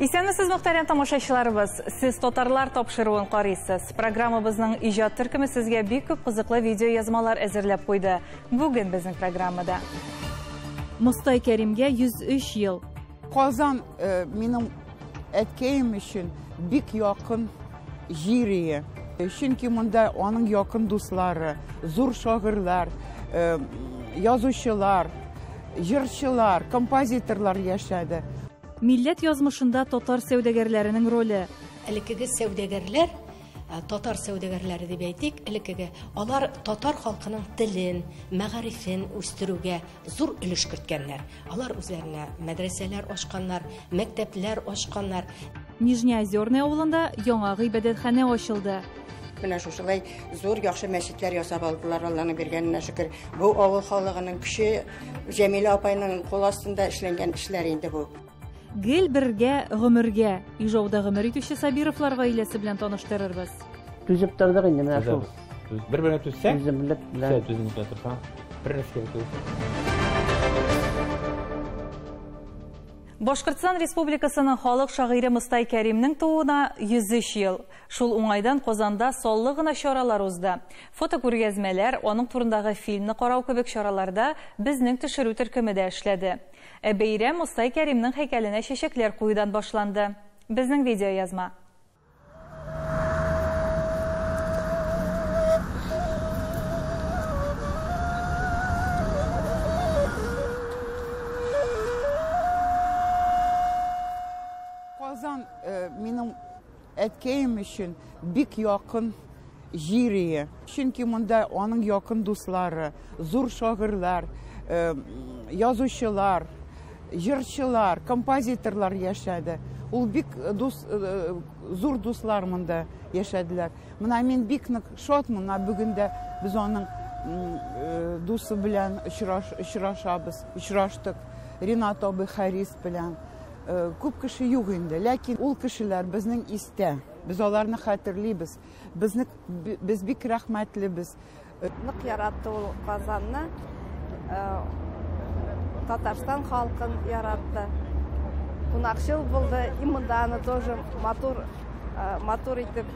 Исәнмесез, мөхтәрәм тамашачыларыбыз. Сез татарлар тапшыруын карыйсыз. Программабызның иҗат төркеме сезгә бик күп кызыклы видеоязмалар әзерләп куйды. Бүген безнең программада Мостай Кәримгә 103 ел. Казан минем әткәем өчен бик якын җир. Чөнки монда аның якын дуслары, зур шагыйрьләр, язучылар, җырчылар, композиторлар яшәде. Милләт язмышында татар сәүдәгәрләренең роле. Элеккеге сәүдәгәрләр, татар сәүдәгәрләре дип әйтик, элеккеге, алар татар халкының телен, мәгарифен үстерүгә зур өлеш керткәннәр. Алар үзләренә мәдрәсәләр ачканнар, мәктәпләр ачканнар. Нижнеозерный авылында яңа гыйбадәтханә ачылды. Менә шушылай зур яхшы мәчетләр ясап алдылар, Алланың биргәненә шөкер. Бу авыл халыгының көче, Җәмилә апайның кул астында эшләнгән эшләр инде бу. Гел бергә гомергә. Ижауда гомер итүче Сабировлар гаиләсе белән таныштырырбыз. Түзеп тордык инде менә шул. Бер-береңә түзсәң, түземлек белән. Түземлек торсаң, бер нәрсәгә түз. Башкортстан Республикасының халык шагыйре Мостай Кәримнең тууына 103 ел. Шул уңайдан Казанда саллы гына чаралар узды. Фотокүргәзмәләр, аның турындагы фильмны карау кебек чараларда безнең төшерү төркеме дә эшләде. Ә бәйрәм Мостай Кәримнең һәйкәленә чәчәкләр куюдан башланды. Безнең видеоязма. Казан минем әткәем өчен бик якын җир. Чөнки монда аның якын дуслары, зур шагыйрьләр, язучылар, җырчылар, композиторлар яшәде. Ул бик дус, зур дуслар монда яшәделәр. Менә мин бик нык шатмын, менә бүген дә без аның дусы белән очрашабыз, очраштык. Ринат абый Харис белән. Күп кеше юк инде, ләкин ул кешеләр безнең истә. Без аларны хәтерлибез. Без бик рәхмәтлебез. Нык яратты ул Казанны. Татарстан халкын яратты. Кунакчыл булды. И монда аны тоже матур, матур итеп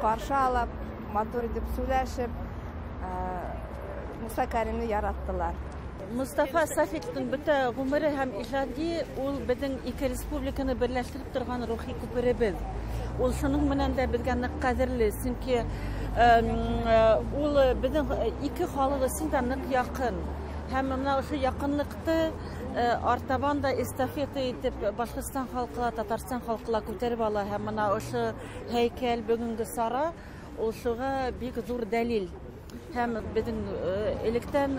каршы алып, матур итеп сөйләшеп, Муса Кәримне яраттылар. Мостафа Сафиковтың бөтә гомере һәм иҗади ул безнең ике республиканы берләштереп торган рухи күперебез. Ул шуның белән дә безгә нык кадерле, чөнки ул безнең ике халык өчен дә нык якын. Һәм менә ошо якынлыкты артабан да эстафета итеп Башкортстан халкы ла, Татарстан халкы ла күтәреп ала. Һәм менә ошо һәйкәл бүгенге сара ул шуга бик зур дәлил. Һәм безнең электән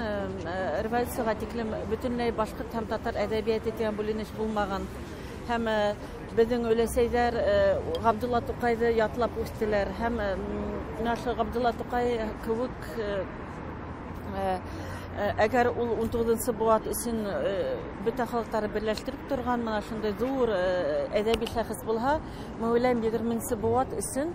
революциягә тиклем бөтенләй башкорт һәм татар әдәбияты дигән бүленеш булмаган. Һәм безнең өләсәйләр Габдулла Тукайны ятлап үстеләр. Һәм менә шул Габдулла Тукай кебек, әгәр ул 19 быуат өчен бөтә халыкларны берләштереп торган менә шундый зур әдәби шәхес булһа, мин уйлыйм, 20 быуат өчен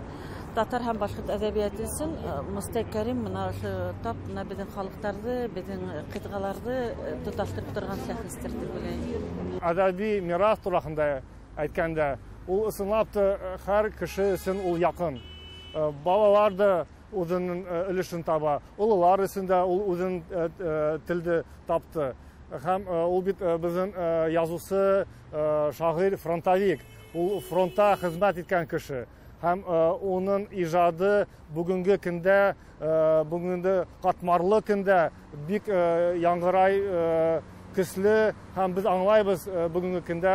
татар һәм башкорт әдәбияты өчен Мостай Кәрим менә ошо тап менә безнең халыкларны, безнең кыйтгаларны тоташтырып торган шәхестер дип уйлыйм. Әдәби мирас турында әйткәндә, ул ысынлап та һәр кеше өчен ул якын. Балалар да үзенең өлешен таба, олылар өчен дә ул үзен телде тапты. Һәм ул бит безнең язучы, шагыйрь, фронтовик. Ул фронтта хезмәт иткән кеше. Һәм оның ижады бүгенге көндә, бүгенге катмарлы көндә бик яңгырай көчле, һәм без аңлайбыз, бүгенге көндә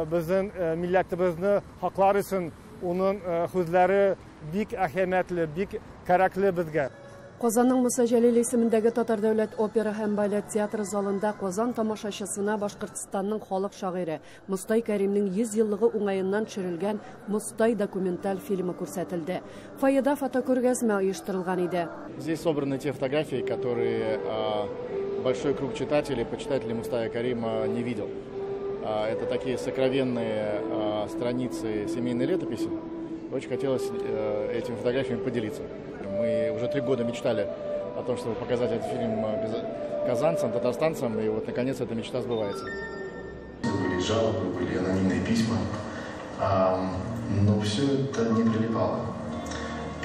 безнең милләтебезне хаклар өчен уның сүзләре бик әһәмиятле, бик кирәкле безгә. Казанның Муса Җәлил исемендәге Татар дәүләт опера һәм балет театры залында Казан тамашачысына Башкортстанның халык шагыйре Мостай Кәримнең 100 еллыгы уңаеннан төшерелгән Мостай документаль фильмы күрсәтелде. Фойеда фотокүргәзмә оештырылган иде. Здесь собраны те фотографии, которые большой круг читателей, почитателей Мустая Карима не видел. Это такие сокровенные страницы семейной летописи. Очень хотелось этими фотографиями поделиться. Мы уже 3 года мечтали о том, чтобы показать этот фильм казанцам, татарстанцам, и вот наконец эта мечта сбывается. Были жалобы, были анонимные письма. Но все это не прилипало,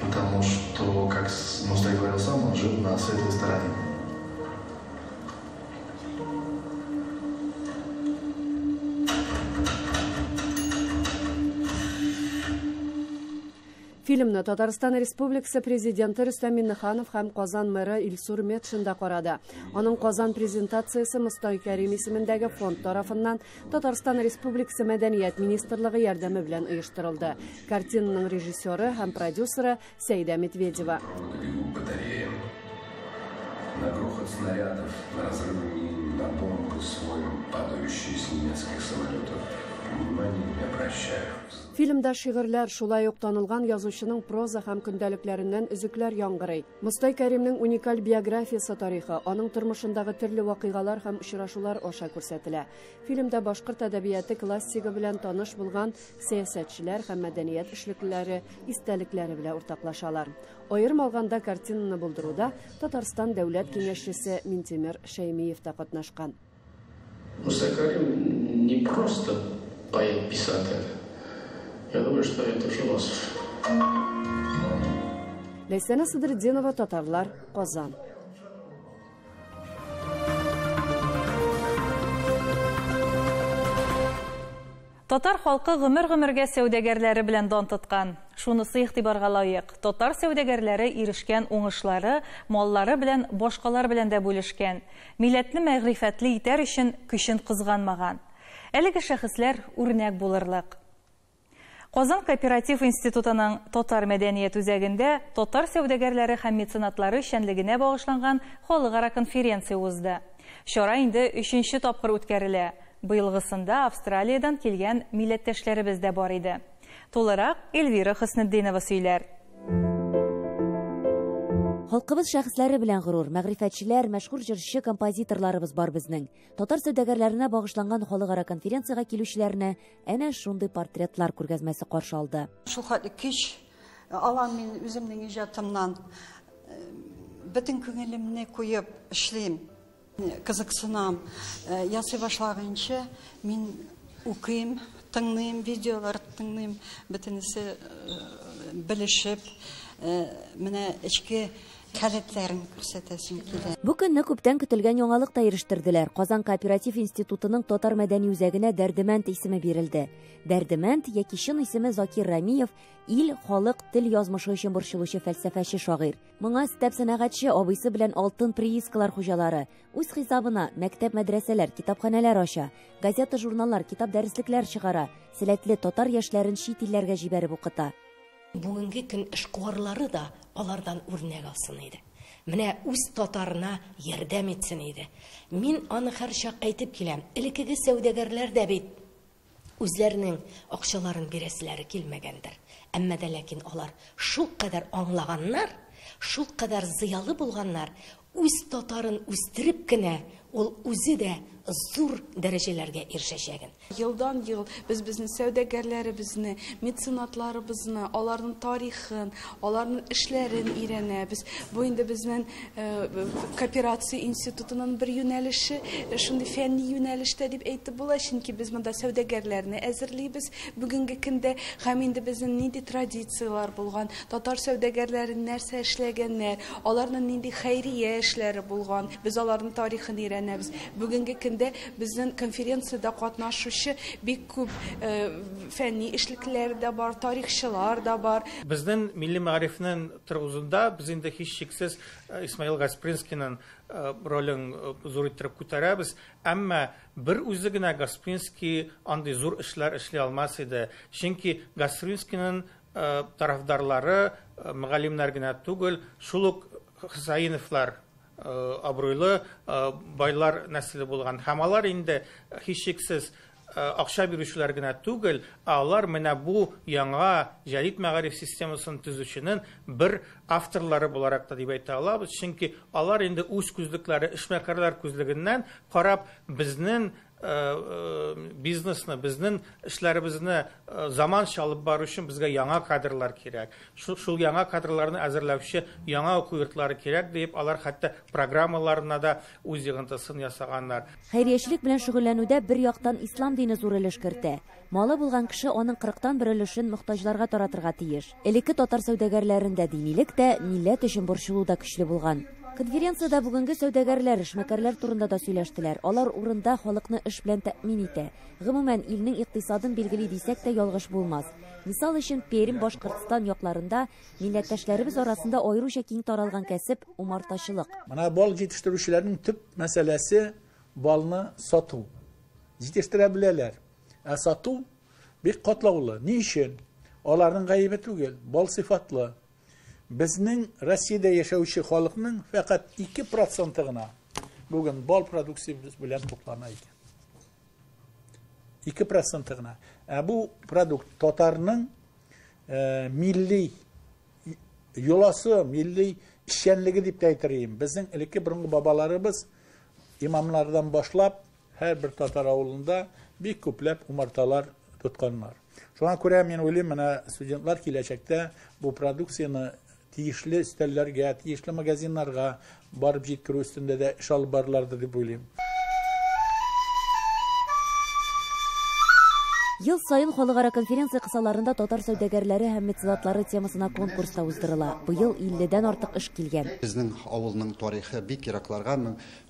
потому что, как Мустай говорил сам, он жил на светлой стороне. Фильмны Татарстан Республикасы президенты Рөстәм Миңнеханов һәм Казан мэры Илсур Метшин да карады. Аның Казан презентациясе Мостай Кәрим исемендәге фонд тарафыннан Татарстан Республикасы Мәдәният министрлыгы ярдәме белән оештырылды. Картинаның режиссеры һәм продюсеры Сәйдә Медведева. На грохот снарядов, на разрывы мин, на бомбы с воем, падающие с немецких самолетов, внимания не обращаю. Фильмда шигырьләр, шулай ук танылган язучының проза һәм көндәлекләреннән өзекләр яңгырый. Мостай Кәримнең уникаль биографиясе тарихы, аның тормышындагы төрле вакыйгалар һәм очрашулар аша күрсәтелә. Фильмда башкорт әдәбияты классигы белән таныш булган сәясәтчеләр һәм мәдәният эшлеклеләре истәлекләре белән уртаклашалар. Аерым алганда картинаны булдыруда Татарстан дәүләт киңәшчесе Минтимер Шәймиев та катнашкан. Мостай Карим не просто поэт-писатель. Я думаю, что это философ. Ләйсәнә Садретдинова, Татарлар, Казан. Татар халкы гомер-гомергә сәүдәгәрләре белән дан тоткан. Шунысы игътибарга лаек. Татар сәүдәгәрләре ирешкән уңышлары, маллары белән башкалар белән дә бүлешкән. Милләтне мәгърифәтле итәр өчен көчен кызганмаган. Әлеге шәхесләр үрнәк булырлык. Казан кооператив институтының Татар мәдәният үзәгендә татар сәүдәгәрләре һәм меценатлары эшчәнлегенә багышланган халыкара конференция узды. Чара инде 3нче тапкыр үткәрелә. Быелгысында Австралиядән килгән милләттәшләребез дә бар иде. Тулырак Эльвира Хөснетдинова сөйләр. Халкыбыз шәхесләре белән горур, мәгърифәтчеләр, мәшһүр җырчы, композиторларыбыз бар безнең. Татар сәүдәгәрләренә багышланган халыкара конференциягә килүчеләрне әнә шундый портретлар күргәзмәсе каршы алды. Шул хәтле көч алам мин үземнең иҗатымнан. Бөтен күңелемне куеп эшлим, кызыксынам. Ясый башлаганчы мин укыйм, тыңлыйм, видеолар тыңлыйм, бөтенесе белешеп, менә эчке халәтләрен күрсәтәсем килә. Бу көнне күптән көтелгән яңалык та ирештерделәр. Казан кооператив институтының Татар мәдәни үзәгенә Дәрдемәнд исеме бирелде. Дәрдемәнд яки чын исеме Закир Рамиев ил, халык, тел язмышы өчен борчылучы фәлсәфәче шагыйрь. Моңа өстәп сәнәгатьче абыйсы белән алтын приискалар хуҗалары үз хисабына мәктәп-мәдрәсәләр, китапханәләр ача, газета-журналлар, китап-дәреслекләр чыгара, сәләтле татар яшьләрен чит илләргә җибәреп укыта. Бүгенге көн эшкуарлары да алардан үрнәк алсын иде. Менә үз татарына ярдәм итсен иде. Мин аны һәрчак әйтеп киләм. Элеккеге сәүдәгәрләр дә бит үзләренең акчаларын бирәселәре килмәгәндер. Әмма дә ләкин алар шул кадәр аңлаганнар, шул кадәр зыялы булганнар, үз татарын үстереп кенә ул үзе дә зур дәрәҗәләргә ирешәчәген. Елдан ел без безнең сәүдәгәрләребезне, меценатларыбызны, аларның тарихын, аларның эшләрен өйрәнәбез. Бу инде безнең кооперация институтының бер юнәлеше, шундый фәнни юнәлештә дип әйтеп була, чөнки без монда сәүдәгәрләрне әзерлибез бүгенге көндә һәм инде безнең нинди традицияләр булган, татар сәүдәгәрләре нәрсә эшләгәннәр, аларның нинди хәйрия эшләре булган, без аларның тарихын өйрәнәбез. Бүгенге көндә безнең конференциядә катнашучы бик күп фәнни эшлеклеләр дә бар, тарихчылар да бар. Безнең милли мәгарифнең торгызында без инде һичшиксез Исмаил Гаспринскийның ролен зур иттереп күтәрәбез, әмма бер үзе генә Гаспринский андый зур эшләр эшли алмас иде. Чөнки Гаспринскийның тарафдарлары мөгаллимнәр генә түгел, шул ук Хусаиновлар абруйлы байлар нәселе булган. Һәм алар инде һичшиксез акча бирүчеләр генә түгел, алар менә бу яңа җәдит мәгариф системасын төзүченең бер авторлары буларак та дип әйтә алабыз. Чөнки алар инде үз күзлекләре, эшмәкәрләр күзлегеннән карап, безнең бизнесны, безнең эшләребезне заманча алып бару өчен безгә яңа кадрлар кирәк. Шул яңа кадрларны әзерләүче яңа уку йортлары кирәк дип, алар хәтта программаларына да үз йогынтысын ясаганнар. Хәйриячелек белән шөгыльләнүдә бер яктан ислам дине зур өлеш кертә. Малы булган кеше аның 40-тан бер өлешен мохтаҗларга таратырга тиеш. Элекке татар сәүдәгәрләрендә динилек тә, милләт өчен борчылу да көчле булган. Конференциядә бүгенге сәүдәгәрләр, эшмәкәрләр турында да сөйләштеләр. Алар урында халыкны эш белән тәэмин итә. Гомумән, илнең икътисадын билгели дисәк тә ялгыш булмас. Мисал өчен, Пермь, Башкортстан якларында милләттәшләребез арасында аеруча киң таралган кәсеп умартачылык. Менә бал җитештерүчеләрнең төп мәсьәләсе балны сату. Җитештерә беләләр. Ә сату бик катлаулы. Ни өчен? Аларның гаебе түгел, бал сыйфатлы. Безнең Россиядә яшәүче халыкның фәкать 2% гына бүген бал продукциясе белән туклана икән. 2% гына. Ә бу продукт татарның милли йоласы, милли эшчәнлеге дип тә әйтер идем. Безнең элекке борынгы бабаларыбыз имамнардан башлап һәрбер татар авылында бик күпләп умарталар тотканнар. Шуңа күрә мин уйлыйм, менә студентлар киләчәктә бу продукцияне тиешле өстәлләргә, тиешле магазиннарга барып җиткерү өстендә дә эш алып барырлар дип уйлыйм. Ел сайын халыкара конференция кысаларында татар сәүдәгәрләре һәм меценатлары темасына конкурс та уздырыла. Быел 50-дән артык эш килгән. Безнең авылның тарихы бик еракларга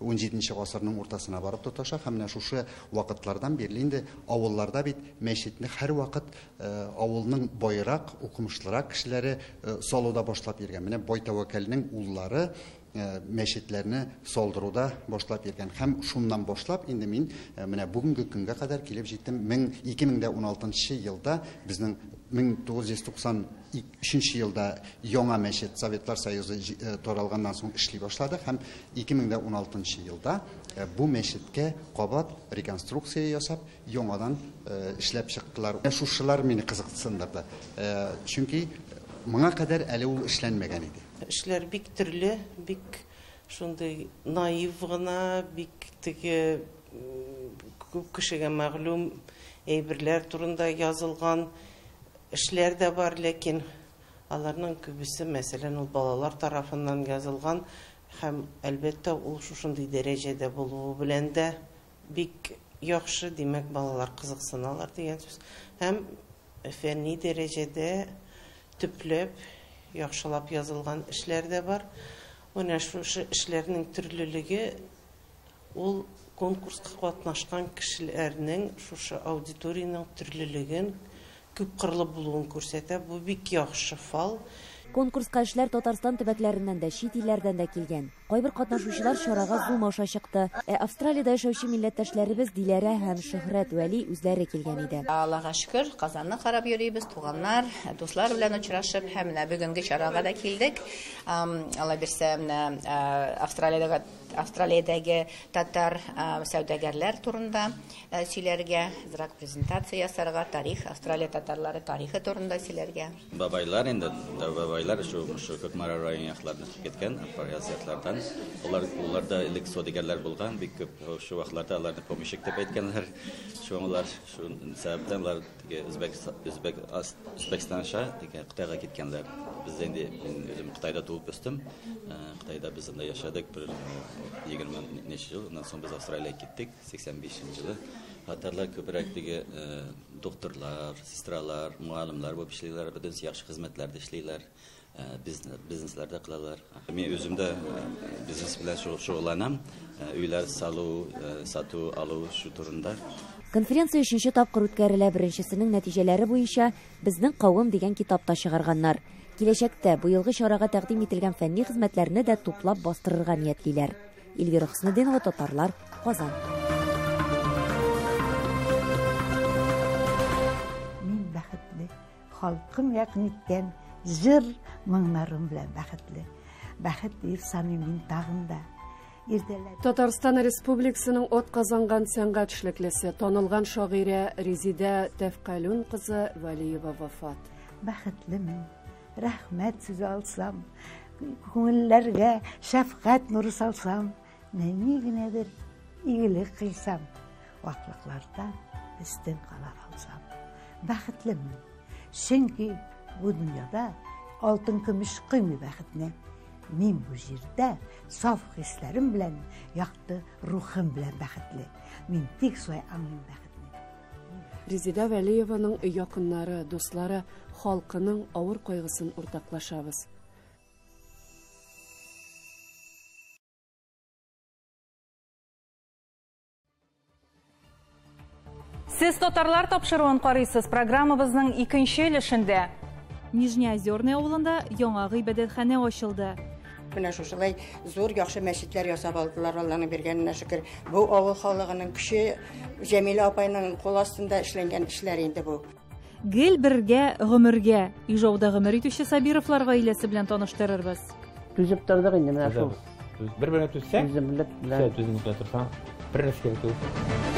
17 гасырның уртасына барып тоташа һәм менә шушы вакытлардан бирле инде авылларда бит мәчетне һәрвакыт авылның байрак, укымышлырак кешеләре салуда башлап йөргән. Менә Бай Тәвәккәлнең уллары мәчетләрне салдыруда башлап йөргән. Һәм шуннан башлап инде мин менә бүгенге көнгә кадәр килеп җиттем. 2016 елда безнең 1993 елда яңа мәчет Советлар Союзы таралганнан соң эшли башлады һәм 2016 елда бу мәчеткә кабат реконструкция ясап, яңадан эшләп чыктылар. Шушылар мине кызыксындырды. Чөнки моңа кадәр әле ул эшләнмәгән иде. Эшләр бик төрле, бик шундый наив гына, бик теге күп кешегә мәгълүм әйберләр турында язылган эшләр дә бар, ләкин аларның күбесе, мәсәлән, ул балалар тарафыннан язылган һәм әлбәттә ул шушындый дәрәҗәдә булуы белән дә бик яхшы, димәк, балалар кызыксыналар дигән сүз. Һәм фәнни дәрәҗәдә төпләп, яхшылап язылган эшләр дә бар. Менә шушы эшләрнең төрлелеге ул конкурска катнашкан кешеләрнең шушы аудиторияның төрлелеген, күпкырлы булуын күрсәтә. Бу бик яхшы фал. Конкурска эшләр Татарстан төбәкләреннән дә, чит илләрдән дә килгән. Кайбер катнашучылар чарага Zoom аша чыкты. Ә Австралиядә яшәүче милләттәшләребез Диләрә һәм Шөһрәт Вәли үзләре килгән иде. Аллаһка шөкер, Казанны карап йөрибез, туганнар, дуслар белән очрашып һәм менә бүгенге чарага да килдек. Алла бирсә, менә Австралиядәге татар сәүдәгәрләр турында сөйләргә, азрак презентация ясарга, тарих, Австралия татарлары тарихы турында сөйләргә. Бабайлар инде, бабайлар шу Кукмара районы якларына чыгып киткән, азиятлардан. Алар да элек сәүдәгәрләр булган, бик күп шу вакытларда аларны помещик дип әйткәннәр. Шуңа шу сәбәптән алар теге Үзбәкстанча теге Кытайга киткәннәр. Без инде мин үзем Кытайда туып үстем. Кытайда без анда яшәдек бер 20 ничә ел. Аннан соң без Австралиягә киттек 85 елы. Татарлар күбрәк теге докторлар, сестралар, мугалимлар булып эшлиләр, бөтен яхшы хезмәтләрдә эшлиләр, бизнесларда кылалар. Мин үзем дә бизнес белән шөгыльләнәм, өйләр салу, сату, алу шу турында. Конференция 3нче тапкыр үткәрелә. Беренчесенең нәтиҗәләре буенча Безнең кавым дигән китап та чыгарганнар. Киләчәктә быелгы чарага тәкъдим ителгән фәнни хезмәтләрне дә туплап бастырырга ниятлиләр. Эльвира Хөснетдинова, Татарлар, Казан. Мин бәхетле, халкым якын иткән җыр моңнарым белән бәхетле. Бәхет дип саныйм мин тагын да. Татарстан Республикасының от казанган сәнгать эшлеклесе, танылган шагыйрә Резидә Тәфкалун кызы Вәлиева вафат. Бәхетлемен, рәхмәт сүзе алсам, күңелләргә шәфкать нуры салсам, нәни генә бер игелек кыйсам, Ваклыклардан өстен кала алсам. Бәхетлемен. Чөнки бу дөньяда алтын көмеш кыймый бәхетне. Мин бу җирдә саф хисләрем белән, якты рухым белән бәхетле. Мин тик шулай аңлыйм бәхетне. Резеда Вәлиеваның якыннары, дуслары, халкының авыр кайгысын уртаклашабыз. Сез татарлар тапшыруын карыйсыз. Программабызның икенче өлешендә Нижнеозерный авылында яңа гыйбадәтханә ачылды. Менә шушылай зур яхшы мәчетләр ясап алдылар, Алланың биргәненә шөкер. Бу авыл халыгының көче, Җәмилә апайның кул астында эшләнгән эшләр инде бу. Гел бергә гомергә. Ижауда гомер итүче Сабировлар гаиләсе белән таныштырырбыз. Түзеп тордык инде менә шул. Бер-береңә түзсәң, Түземлек белән. Всё, түземлек белән торсаң, бер нәрсә кирәк түгел.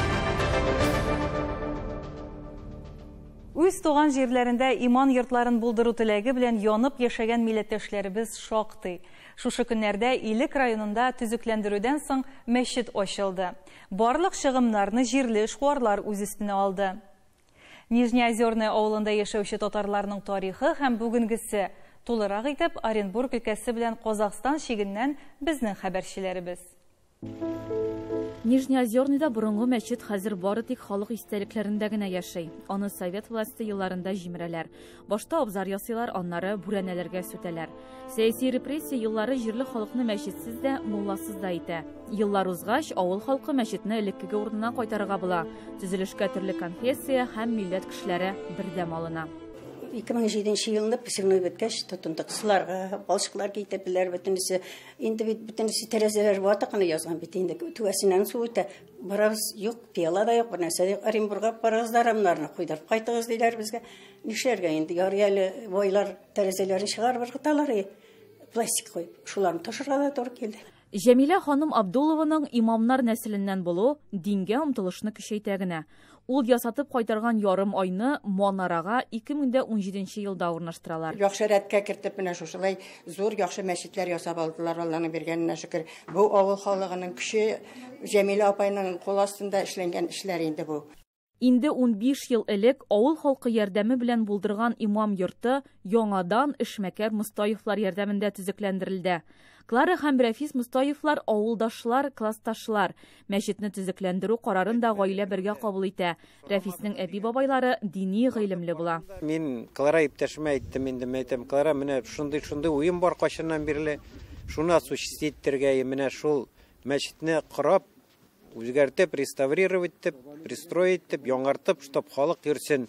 Үз туган җирләрендә иман йортларын булдыру теләге белән янып яшәгән милләттәшләребез шактый. Шушы көннәрдә Илек районында төзекләндерүдән соң мәчет ачылды. Барлык чыгымнарны җирле эшкуарлар үз өстенә алды. Нижнеозерное авылында яшәүче татарларның тарихы һәм бүгенгесе тулырак итеп Оренбург өлкәсе белән Казахстан чигеннән безнең хәбәрчеләребез. Нижнеозерныйда борынгы мәчет хәзер бары тик халык истәлекләрендә генә яши. Аны совет власте елларында җимерәләр. Башта абзар ясыйлар, аннары бүрәнәләргә сүтәләр. Сәяси репрессия еллары җирле халыкны мәчетсез дә, мулласыз да итә. Еллар узгач, авыл халкы мәчетне элеккеге урынына кайтарырга була. Төзелешкә төрле конфессия һәм милләт кешеләре бердәм алына. 2007 елны посевной беткәч тотындык. Суларга балчыклар китерделәр бөтенесе. Инде бит бөтенесе тәрәзәләр ватык кына язган бит инде. Түбәсеннән су үтә. Барабыз, юк, пыяла да юк, бер нәрсә дә юк. Оренбургка барыгыз да рамнарны куйдырып кайтыгыз диләр безгә. Нишләргә инде? Ярый әле байлар тәрәзәләрен чыгарып ыргыталар, пластик куеп. Шуларны ташырга да туры килде. Җәмилә ханым Абдуллованың имамнар нәселеннән булу дингә омтылышны көчәйтә генә. Ул ясатып кайтарган ярым айны манарага 2017 елда урнаштыралар. Яхшы рәткә кертеп менә шушылай зур яхшы мәчетләр ясап алдылар, Алланың биргәненә шөкер. Бу авыл халыгының көче, Җәмилә апайның кул астында эшләнгән эшләр инде бу. Инде 15 ел элек авыл халкы ярдәме белән булдырган имам йорты яңадан эшмәкәр Мостаевлар ярдәмендә төзекләндерелде. Клара һәм Рәфис Мостаевлар авылдашлар, классташлар. Мәчетне төзекләндерү карарын да гаилә бергә кабул итә. Рәфиснең әби-бабайлары дини гыйлемле була. Мин Клара иптәшемә әйттем инде, мин әйтәм, Клара, менә шундый-шундый уем бар кайчаннан бирле, шуны осуществить итәргә, менә шул мәчетне корап, үзгәртеп, реставрировать итеп, пристроить итеп, яңартып, чтоб халык йөрсен.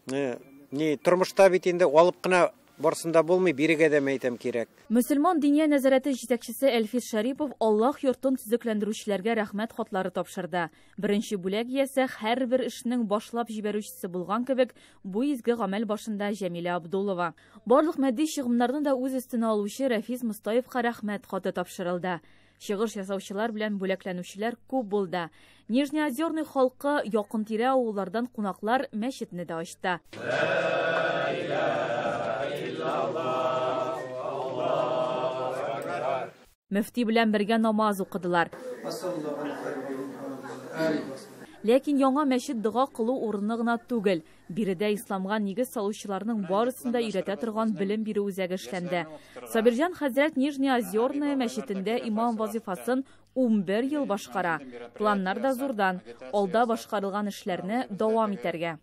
Ни, тормышта бит инде алып кына барсын да булмый, бирегә дә мәйтәм кирәк. Мөселман диния нәзарәте җитәкчесе Әлфис Шарипов Аллаһ йортын төзекләндерүчеләргә рәхмәт хатлары тапшырды. Беренче бүләк иясе һәрбер эшнең башлап җибәрүчесе булган кебек, бу изге гамәл башында Җәмилә Абдуллова. Барлык матди чыгымнарны да үз өстенә алучы Рәфис Мостаевка рәхмәт хаты тапшырылды. Чыгыш ясаучылар белән бүләкләнүчеләр күп булды. Нижнеозерный халкы якын-тирә авыллардан кунаклар мәчетне дә ачты. Мөфти белән бергә намаз укыдылар. Ләкин яңа мәчет дога кылу урыны гына түгел. Биредә исламга нигез салучыларның барысын да өйрәтә торган белем бирү үзәге эшләнде. Сабирҗан хәзрәт Нижнеозерная мәчетендә имам вазифасын 11 ел башкара. Планнар да зурдан. Алда башкарылган эшләрне дәвам итәргә.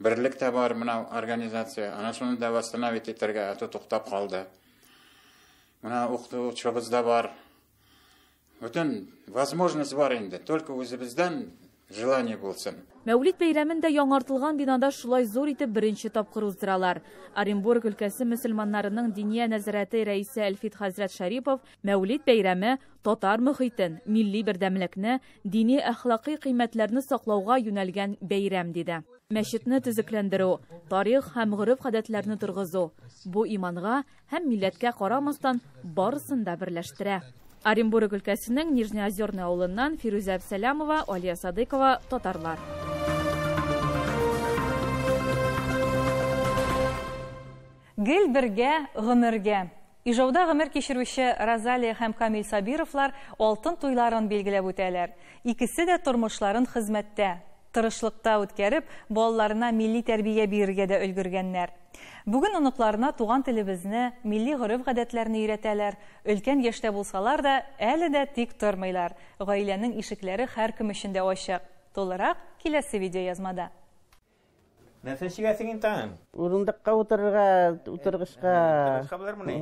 Берлек тә бар менә организация. Ана шуны да восстановить итәргә, ә то туктап калды. Менә укытучыбыз да бар. Бөтен возможность бар инде. Только үзебездән желание булсын. Мәүлид бәйрәмен дә яңартылган бинада шулай зур итеп беренче тапкыр уздыралар. Оренбург өлкәсе мөселманнарының диния нәзарәте рәисе Әлфит хәзрәт Шарипов Мәүлид бәйрәме татар мөхитен, милли бердәмлекне, дини әхлакый кыйммәтләрне саклауга юнәлгән бәйрәм диде. Мәчетне төзекләндерү, тарих һәм гореф-гадәтләрне торгызу бу иманга һәм милләткә карамастан барысын да берләштерә. Оренбург өлкәсенең Нижнеозерный авылыннан Фирүзә Әбсәләмова, Алия Садыкова, Татарлар. Гел бергә, гомергә. Ижауда гомер кичерүче Розалия һәм Камил Сабировлар алтын туйларын билгеләп үтәләр. Икесе дә тормышларын хезмәттә, тырышлыкта үткәреп, балаларына милли тәрбия бирергә дә өлгергәннәр. Бүген оныкларына туган телебезне, милли гореф-гадәтләрне өйрәтәләр. Өлкән яшьтә булсалар да, әле дә тик тормыйлар. Гаиләнең ишекләре һәркем өчен дә ачык. Тулырак киләсе видеоязмада. Нәрсә чигәсең инде тагын? Урындыкка утырырга, утыргычка. Утыргычка булырмыни?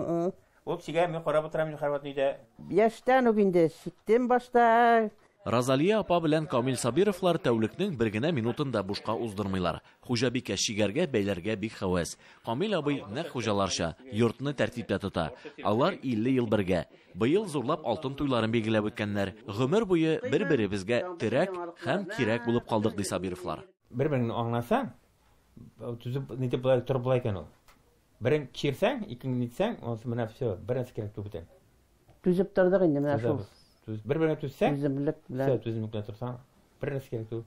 Ул чигә, мин карап утырам инде һәрвакыт өйдә. Яшьтән үк инде чиктем башта. Розалия апа белән Камил Сабировлар тәүлекнең бер генә минутын да бушка уздырмыйлар. Хуҗабикә чигәргә, бәйләргә бик һәвәс. Камил абый нәкъ хуҗаларча, йортны тәртиптә тота. Алар 50 ел бергә. Быел зурлап алтын туйларын билгеләп үткәннәр. Гомер буе бер-беребезгә терәк һәм кирәк булып калдык, ди Сабировлар. Бер-береңне аңласаң, түзеп, нитеп болай торып була икән ул. Берең кичерсәң, икең нитсәң, анысы менә все, бер нәрсә кирәк түгел бүтән. Түзеп тордык инде менә шул. Бер-береңә түзсәң, түземлек белән. Все, түземлек белән торсаң, бер нәрсә кирәк түгел.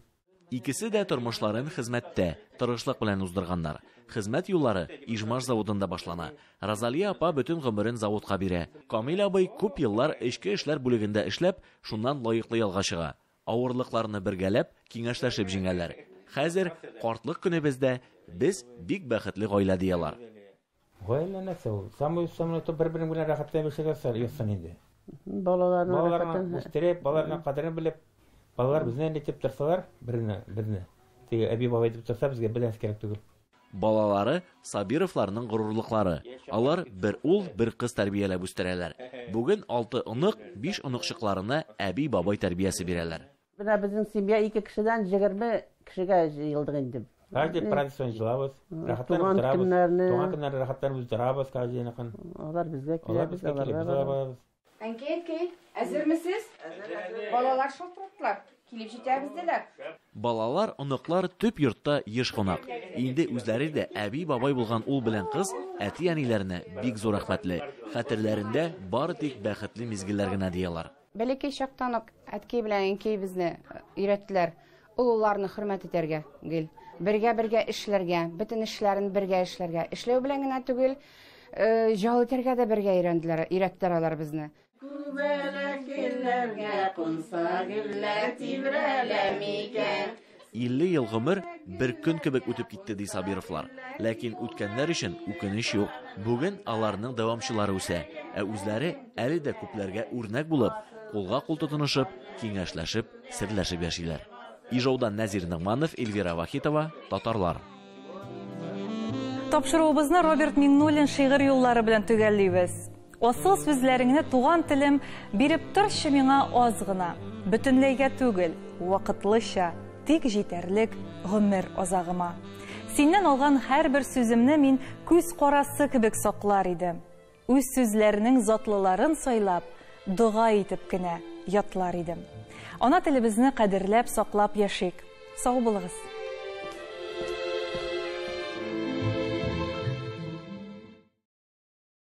Икесе дә тормышларын хезмәттә, тырышлык белән уздырганнар. Хезмәт юллары Ижмаш заводында башлана. Розалия апа бөтен гомерен заводка бирә. Камил абый күп еллар эчке эшләр бүлегендә эшләп, шуннан лаеклы ялга чыга. Авырлыкларны бергәләп, киңәшләшеп җиңәләр. Хәзер, картлык көнебездә, без бик бәхетле гаилә, ди алар. Гаилә нәрсә ул? Самый самый то бер-берең белән рәхәтләнеп яшәгән язсын инде. Балаларны Балаларны үстереп, балаларның кадерен белеп, балалар безне нитеп торсалар, берне, безне. Теге әби-бабай дип торса, безгә бер нәрсә кирәк түгел. Балалары Сабировларның горурлыклары. Алар бер ул, бер кыз тәрбияләп үстерәләр. Бүген 6 онык, 5 оныкчыкларына әби-бабай тәрбиясе бирәләр. Менә безнең семья 2 кешедән 20 кешегә җыелдык инде. Каждый праздник җыелабыз, рәхәтләнеп утырабыз. Туган көннәрне рәхәтләнеп уздырабыз каждый якын. Алар безгә килә, без аларга барабыз. Әнкәй, әнкәй, әзермесез? Балалар шалтыраттылар. Килеп җитәбез диләр. Балалар, оныклар төп йортта еш кунак. Инде үзләре дә әби-бабай булган ул белән кыз әти-әниләренә бик зур рәхмәтле. Хәтерләрендә бары тик бәхетле мизгелләр генә ди алар. Бәләкәй чактан ук әткәй белән әнкәй безне өйрәттеләр. Олыларны хөрмәт итәргә гел. Бергә-бергә эшләргә, бөтен эшләрен бергә эшләргә. Эшләү белән генә түгел, ял итәргә дә бергә өйрәнделәр, өйрәттеләр алар безне. Күбәләк кунса гөлләр тибрәлә микән? 50 ел гомер бер көн кебек үтеп китте, ди Сабировлар. Ләкин үткәннәр өчен үкенеч юк. Бүген аларның дәвамчылары үсә, ә үзләре әле дә күпләргә үрнәк булып, кулга кул тотынышып, киңәшләшеп, серләшеп яшиләр. Ижаудан Нәзир Ногманов, Эльвира Вахитова, Татарлар. Тапшыруыбызны Роберт Миңнуллин шигырь юллары белән төгәллибез. Асыл сүзләреңне туган телем биреп торчы миңа аз гына. Бөтенләйгә түгел, вакытлыча, тик җитәрлек гомер азагыма. Синнән алган һәрбер сүземне мин күз карасы кебек саклар идем. Үз сүзләренең затлыларын сайлап, дога итеп кенә ятлар идем. Ана телебезне кадерләп, саклап яшик. Сау булыгыз.